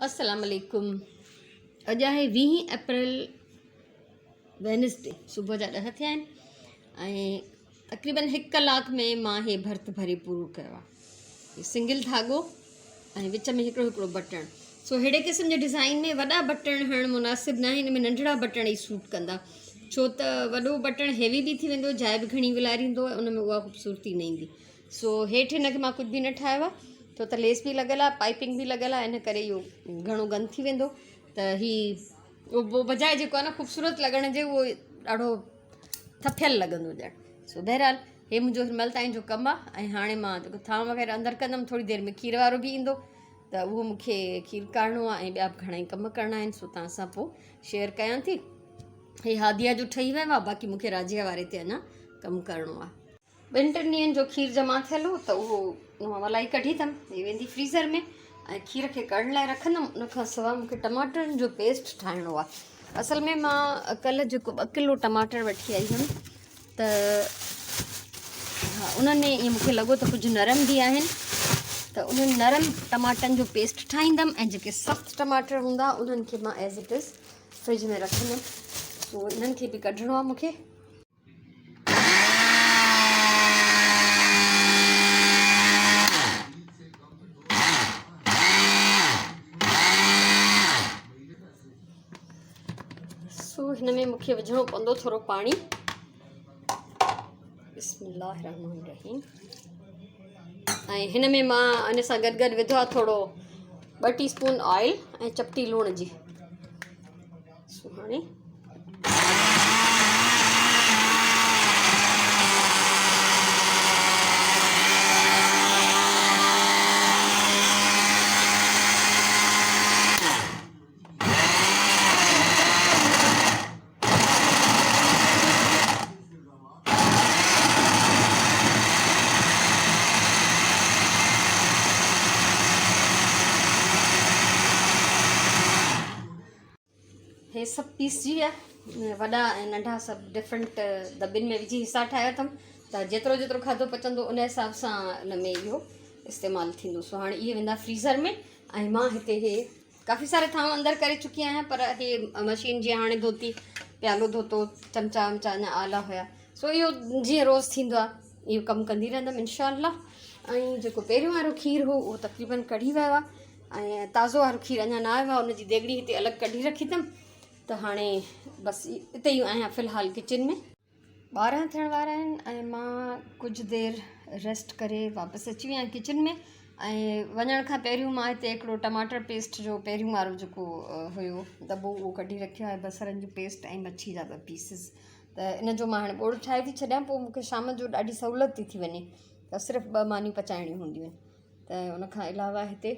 السلام عليڪم اڄ آهي ويهين اپريل وينسڊي صبح جا ڏهه ٿيا آهن ۽ تقريبن هڪ ڪلاڪ ۾ مان هي ڀرت ڀري پورو ڪيو آهي سنگل ڌاڳو ۽ وچ ۾ هڪڙو هڪڙو بٽڻ سو ههڙي قسم جي ڊزائن ۾ وڏا بٽڻ هڻڻ مناسب ناهي هن ۾ ننڍڙا بٽڻ ئي سوٽ ڪندا ڇو ته وڏو بٽڻ هيوي به ٿي ويندو جاء به گهڻي ولاريندو ان ۾ اها خوبصورتي نه ايندي سو هيٺ هن کي مان ڪجهه به نه ٺاهيو آهي ڇو ته ليس به لڳل آهي پائپنگ به لڳل آهي ان ڪري اهو گهڻو گند ٿي ويندو ته هي اهو بجاء جيڪو آهي نه خوبصورت لڳڻ جي اهو ڏاڍو ٿڦيل لڳندو ڄڻ سو بهرحال هي منهنجو هن مهل تائين جو ڪم آهي ۽ هاڻي مان جيڪو ٿانو وغيره اندر ڪندم ٿوري دير ۾ کير وارو به ايندو ته اهو مونکي کير ڪاڙهڻو آهي ۽ ٻيا به گهڻا ئي ڪم ڪرڻا آهن سو توهان سان پوء شيئر ڪيان ٿي هي هاديا جو ٺهي ويو آهي باقي مونکي راجيا واري تي اڃا ڪم ڪرڻو آهي ٻن ٽن ڏينهن جو کير جمع ٿيل هو ته اهو مان ملائي ڪڍي اٿم هي ويندي فريزر ۾ ۽ کير کي ڪڙهڻ لاء رکندم ان کان سواء مونکي ٽماٽرن جو پيسٽ ٺاهڻو آهي اصل ۾ مان ڪلهه جيڪو ٻه ڪلو ٽماٽر وٺي آئي هيم ته ها انهن ۾ ائين مونکي لڳو ته ڪجهه نرم به آهن ته انهن نرم ٽماٽن جو پيسٽ ٺاهيندم ۽ جيڪي سخت ٽماٽر هوندا انهن کي مان ايز it is fridge ۾ رکندم سو انهن کي به ڪڍڻو آهي مونکي سو هن ۾ مونکي وجهڻو پوندو ٿورو پاڻي بسم الله الرحمن الرحيم ۽ هن ۾ مان ان سان گڏ گڏ وڌو آهي ٿورو ٻه ٽي اسپون آئل ۽ چپٽي لوڻ جي سو هاڻي هي سڀ پيسجي ويا وڏا ۽ ننڍا سڀ ڊفرنٽ دٻين ۾ وجهي حصا ٺاهيا اٿم ته جيترو جيترو کاڌو پچندو ان حساب سان ان ۾ اهو استعمال ٿيندو سو هاڻي اهي ويندا فريزر ۾ ۽ مان هتي هي ڪافي سارا ٿانو اندر ڪري چڪي آهيان پر هي مشين جيئن هاڻي ڌوتي پيالو ڌوتو چمچا ومچا اڃا آلا هيا سو اهو جيئن روز ٿيندو آهي اهو ڪم ڪندي رهندم انشاء الله ۽ جيڪو پهريون وارو کير هو اهو تقريبن ڪڙهي ويو آهي ۽ تازو وارو کير اڃا نه آيو آهي ان جي ديڳڙي هتي الڳ ڪڍي رکي اٿم ته هاڻي بس اتي ئي آهيان في الحال ڪچن ۾ 12 ٿيڻ وارا آهن ۽ مان ڪجهه دير ريسٽ ڪري واپس اچي وئي آهيان ڪچن ۾ ۽ وڃڻ کان پهريون مان هتي هڪڙو ٽماٽر پيسٽ جو پهريون وارو جيڪو هيو دٻو اهو ڪڍي رکيو آهي بصرن جو پيسٽ ۽ مڇي جا ٻه پيسز ته ان جو مان هاڻي ٻوڙ ٺاهي ٿي ڇڏيان پوء مون کي شام جو ڏاڍي سهولت ٿي ٿي وڃي ته صرف ٻه مانيون پچائڻيون هونديون آهن ته ان کان علاوه هتي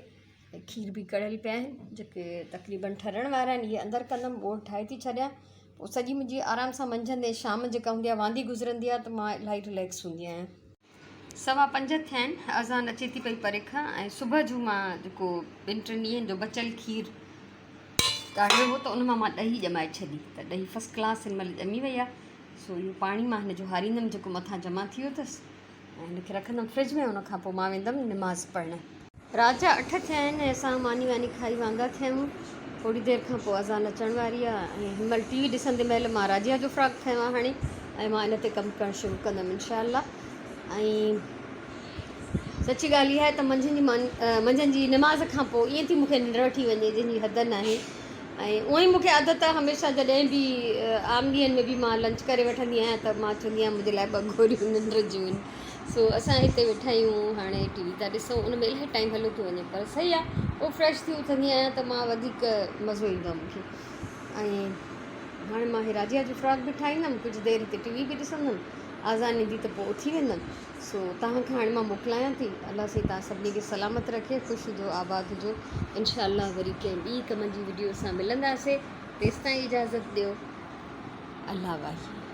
کير به ڪڙهيل پيا آهن جيڪي تقريبن ٺرڻ وارا آهن اهي اندر ڪندم ٻوڙ ٺاهي ٿي ڇڏيان پوء سڄي منهنجي آرام سان منجهند ۽ شام جيڪا هوندي آهي واندي گذرندي آهي ته مان الاهي رليڪس هوندي آهيان. 5:15 ٿيا آهن، اذان اچي ٿي پئي پري کان ۽ صبح جو مان جيڪو ٻن ٽن ڏينهن جو بچيل کير ڪاڙهيو هو ته ان مان مان ڏهي ڄمائي ڇڏي ته ڏهي فرسٽ ڪلاس هن مهل ڄمي وئي آهي سو اهو پاڻي مان هن جو هاريندم جيڪو مٿان جمع ٿي ويو اٿس ۽ هن کي رکندم فرج ۾ ان کان پوء مان ويندم نماز پڙهڻ. رات جا 8 ٿيا آهن ۽ اسان ماني واني کائي واندا ٿيا آهيون. ٿوري دير کان پوء اذان اچڻ واري آهي ۽ هن مهل ٽي وي ڏسندي مهل مان راضيه جو فراڪ کنيو آهي هاڻي ۽ مان ان تي ڪم ڪرڻ شروع ڪندم انشاء الله ۽ سچي ڳالهه اها آهي ته منجهند جي مان منجهند جي نماز کان پوء ائين ٿي مون کي ننڊ وٺي وڃي جنهن جي حد ناهي ۽ اونئن ئي مون کي عادت آهي هميشه جڏهن به عام ڏينهن ۾ به مان لنچ ڪري وٺندي آهيان ته مان چوندي آهيان منهنجي لاء ٻه گوريون ننڊ جون آهن سو اسان هتي ويٺا آهيون هاڻي ٽي وي ٿا ڏسون ان ۾ الاهي ٽائيم هليو ٿو وڃي پر صحيح آهي پوء فريش ٿي اٿندي آهيان ته مان وڌيڪ مزو ايندو آهي مونکي ۽ هاڻي مان هي راجيا جو فراڪ به ٺاهيندم ڪجهه دير هتي ٽي وي به ڏسندم آذان ايندي ته پوء اٿي ويندم سو توهان کان هاڻي مان موڪلايان ٿي الله سائين توهان سڀني کي سلامت رکي خوش هجو آباد هجو انشاء الله وري ڪنهن ٻي ڪم جي وڊيو سان ملنداسي تيستائين اجازت ڏيو الله واهي.